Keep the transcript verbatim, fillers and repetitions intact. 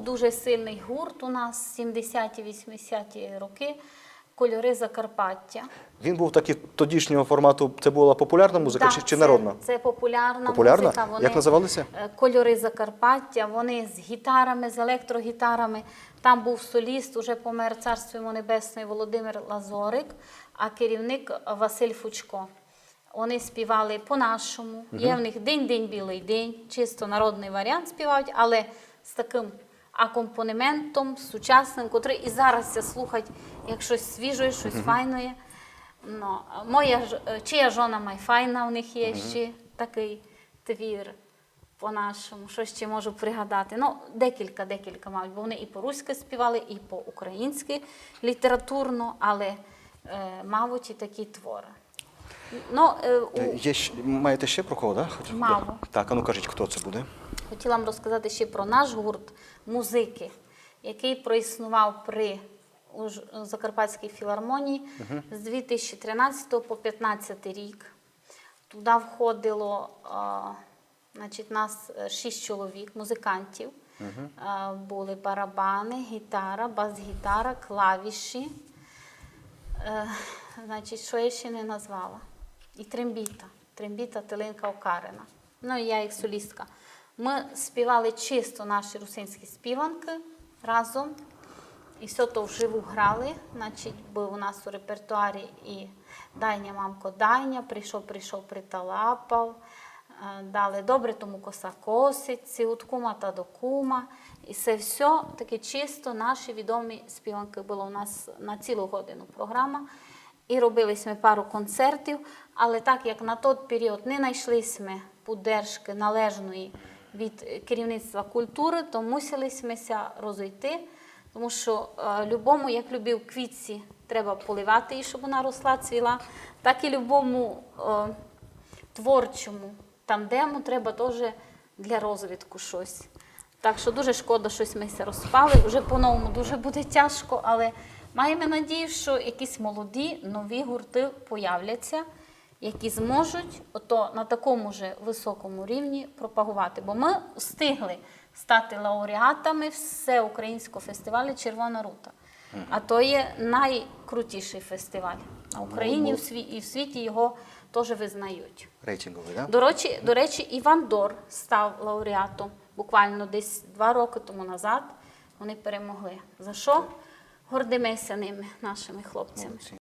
Дуже сильный гурт у нас, сімдесяті, вісімдесяті рокы, «Кольоры Закарпаття». Він був такий тодішнього формату, це була популярна музика чи, чи народна? Це популярна, Популярна? Музика. Вони, Як називалися? е, «Кольоры Закарпаття», вони з гітарами, з електрогітарами. Там був соліст, уже помер, царство йому небесне, Володимир Лазорик, а керівник Василь Фучко. Вони співали по-нашому. Є в них «День-день, білый день», чисто народный варіант співають, але з таким акомпанементом сучасным, котрый і зараз ся слухать, як штось свіжоє, штось файноє. Ну, моя ж-, е, «Чия жона май файна», у них є ще такый твір по-нашому. Што ще можу пригадати? Ну, декілька, декілька, мабуть, бо вони і по-руськи співали, і по-українськи літературно, але, е, мабуть, і такі творы. Ну, е, у... Е, Є, щ- маєте ще про кого, да? Хотів- Мало. Так, а ну кажіть, хто це буде? Хотіла вам розказати ще про наш гурт музики, який проіснував при Уж-, Закарпатській філармонії з дві тисячі тринадцятого по п'ятнадцятий рік. Туди входило, а, значить, нас е, шість чоловік, музикантів. Е, Були барабани, гітара, бас-гітара, клавіші. Е, Значить, що я ще не назвала? І трембіта. Трембіта Тилинка Окарина. Ну, і я як солістка. Ми співали чисто наші русинські співанки разом. І всьо то вживу грали. Значить, був у нас у репертуарі і «Дай ня, мамко, дай ня», «Прийшов, прийшов, приталапав», е, далі «Добре тому коса косить», «Ци од кума та до кума». І це всьо такі чисто наші відомі співанки було у нас на цілу годину програма. І робили сьме пару концертів, але так як на тот період не найшли сьме поддержкы належної від керівництва културы, то мусили сьме ся розойти, тому што е, любому, як любій квітці, треба поливати її, щоб вона росла, цвіла, так і любому е, творчому тандему треба тоже для розвитку штось. Так што дуже шкода, што сьме ся розпали. Уже по-новому дуже буде тяжко, але маєме надію, што якісь молоді, нові гурты появляться, які зможуть ото на такому же высокому рівні пропагувати. Бо мы встигли стати лауреатами Всеукраїнського фестивалю «Червона рута». А то є найкрутішый фестиваль на Україні, у сві- і в світі його тоже визнають. Рейтинговый, да? До речі, до речі, Іван Дор став лауреатом буквально десь два рокы тому назад. Вони перемогли. За што? Гордиме ся ними, нашими хлопцями. Молодці.